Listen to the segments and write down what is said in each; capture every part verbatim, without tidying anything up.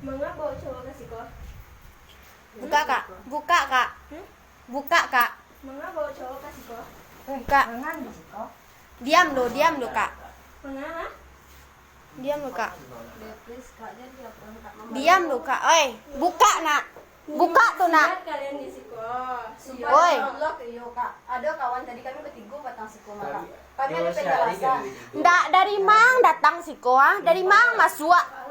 Manga bawa cowok ka siko? Buka, Kak. Buka, Kak. Hmm? Buka, Kak. Manga bawa cowok ka siko? Buka. Diam lo, diam lo, Kak. Manga? Diam lo, Kak. Please, Kak, jadi apa, Kak? Mama. Diam lo, Kak. Oi, buka, Nak. Buka tu, Nak. Lihat kalian di siko. Oi. Allah ke iyo, Kak. Ada kawan tadi kami bertiga datang siko, Kak. Kami ada penjelasan. Ndak, dari mang datang siko, ah? Dari mang masuak?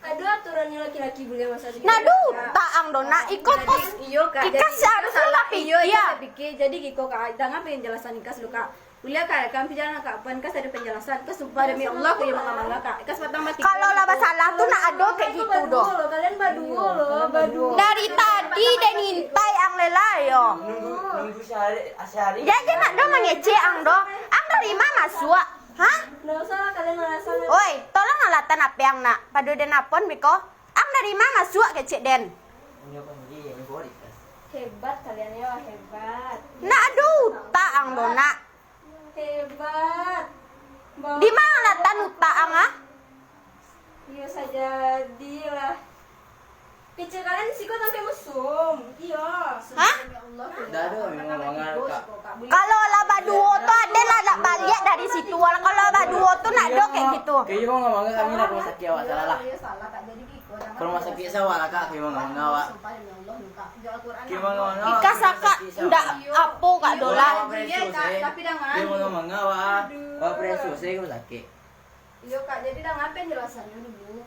Ada aturannya laki-laki boleh masuk siko. Nah, duh, taang do, Nak. Iko pos. Iyo, Kak. Ikas Jadi, harus salah. lah Iyo, pikir. Ikas pikir. Jadi, Kiko, Kak, dengar penjelasan Ikas dulu, Kak. Ulia, Kak, kan pijalan, Kak, pan Ikas ada penjelasan. Ikas sumpah demi Allah, Kak, iyo manga-manga, Kak. Ikas patang mati. Kalau lah basalah tu, nak ado kayak gitu doh. Kalian baduo lo, baduo. Dari tadi den ngintai ang lela yo. Nunggu, nunggu sehari, sehari. Jadi nak do mangecek ang doh. Ang dari ma masuak? Hah? Ndak usah lah kalian alasan. Oi, tolong alatan H P ang, Nak. Pado den apon biko. Ang dari ma masuak kecek den? Ini apa lagi? Ini boleh, Kas. Hebat kalian yo, hebat. Nak ado utak ang doh, Nak. Hebat. Di ma alatan utak ang, ah? Iyo saja, dilah. Kecek kalian siko sampai musuh. Iyo. Hah? Dah ada memang mangal, Kak. Kalau lah baduo tu, aden lah nak baliak dari situ. Kalau baduo tu nak do kayak gitu. Kayak gimana mangal kami nak rumah sakit awak salah lah. Ke rumah sakit sawah lah, Kak, kayak gimana mangal awak. Kayak gimana mangal awak. Ikas akak ndak apo, Kak Dola. Tapi dah, Kayak gimana mangal awak. Awak preso saya ke rumah sakit. Iyo, Kak, jadi dah ngapain jelasannyo dulu?